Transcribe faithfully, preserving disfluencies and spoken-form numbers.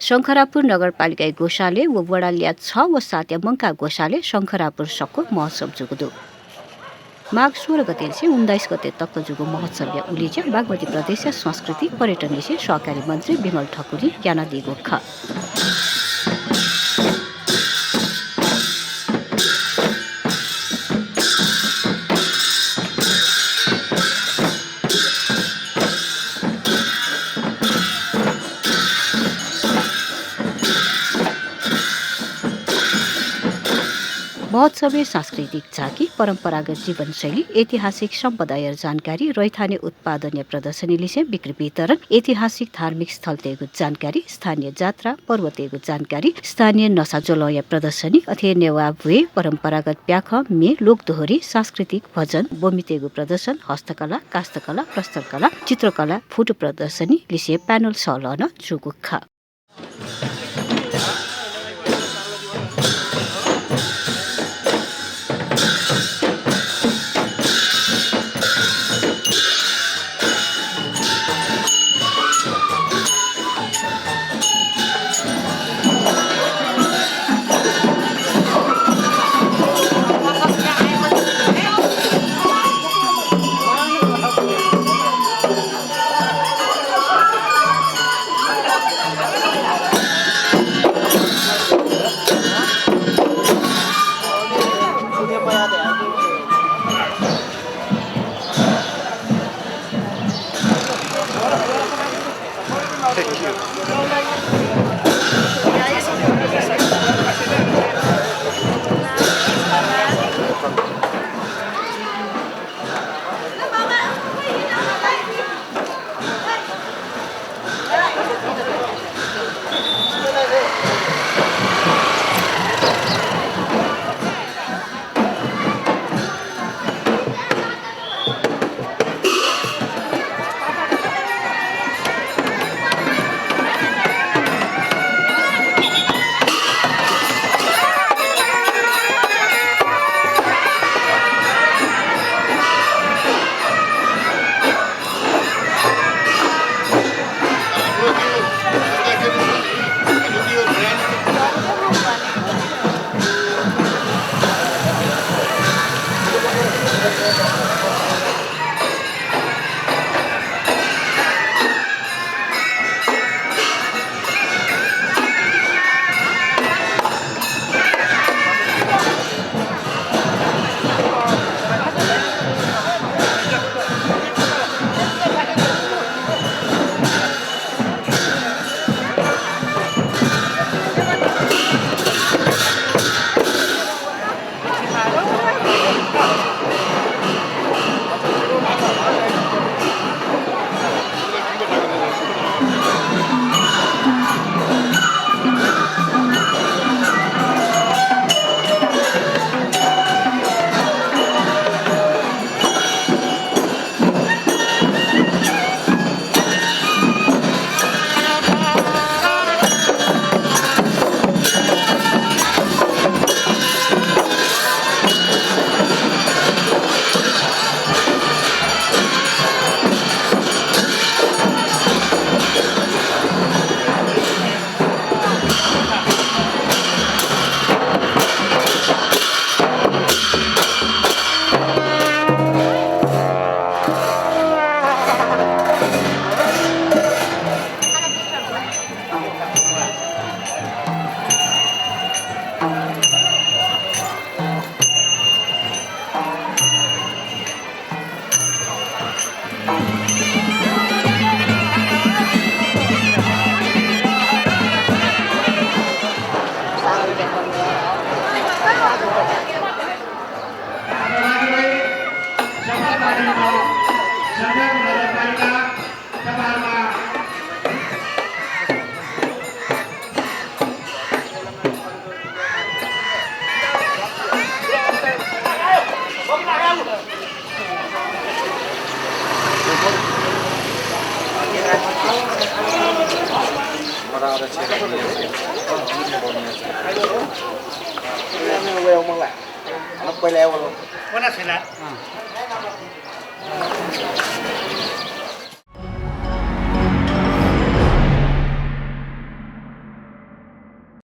शंखरापुर नगरपालिकाया ग्वसालय् व वडा ल्याः छ व सातया मंकाः ग्वसालय् शंखरापुर सक्व महोत्सव जूगु दु। माघ सोह्र गतेनिसें उन्नाइस गते तक जूगु महोत्सवया उलेज्या बागमती प्रदेशया संस्कृति पर्यटन लिसें सहकारी मन्त्री विमल ठकुरीं यानादीगु खः। महोत्सवय् सांस्कृतिक झाँकी, परम्परागत जीवनशैली, ऐतिहासिक सम्पदाया जानकारी, रैथाने उत्पादनया प्रदर्शनी लिसें बिक्री वितरण, ऐतिहासिक धार्मिक स्थलतय्गु जानकारी, स्थानीय जात्रा पर्वतय्गु जानकारी, स्थानीय नसा ज्वलंया प्रदर्शनी, अथे नेवाः ब्वय्, परम्परागत प्याखं, म्ये, लोकदोहोरी, सांस्कृतिक भजन, ब्वमितय्गु प्रदर्शन, हस्तकला, काष्ठकला, प्रस्तरकला, चित्रकला, फोटो प्रदर्शनी लिसें panel सल्लाह नं जूगु खः।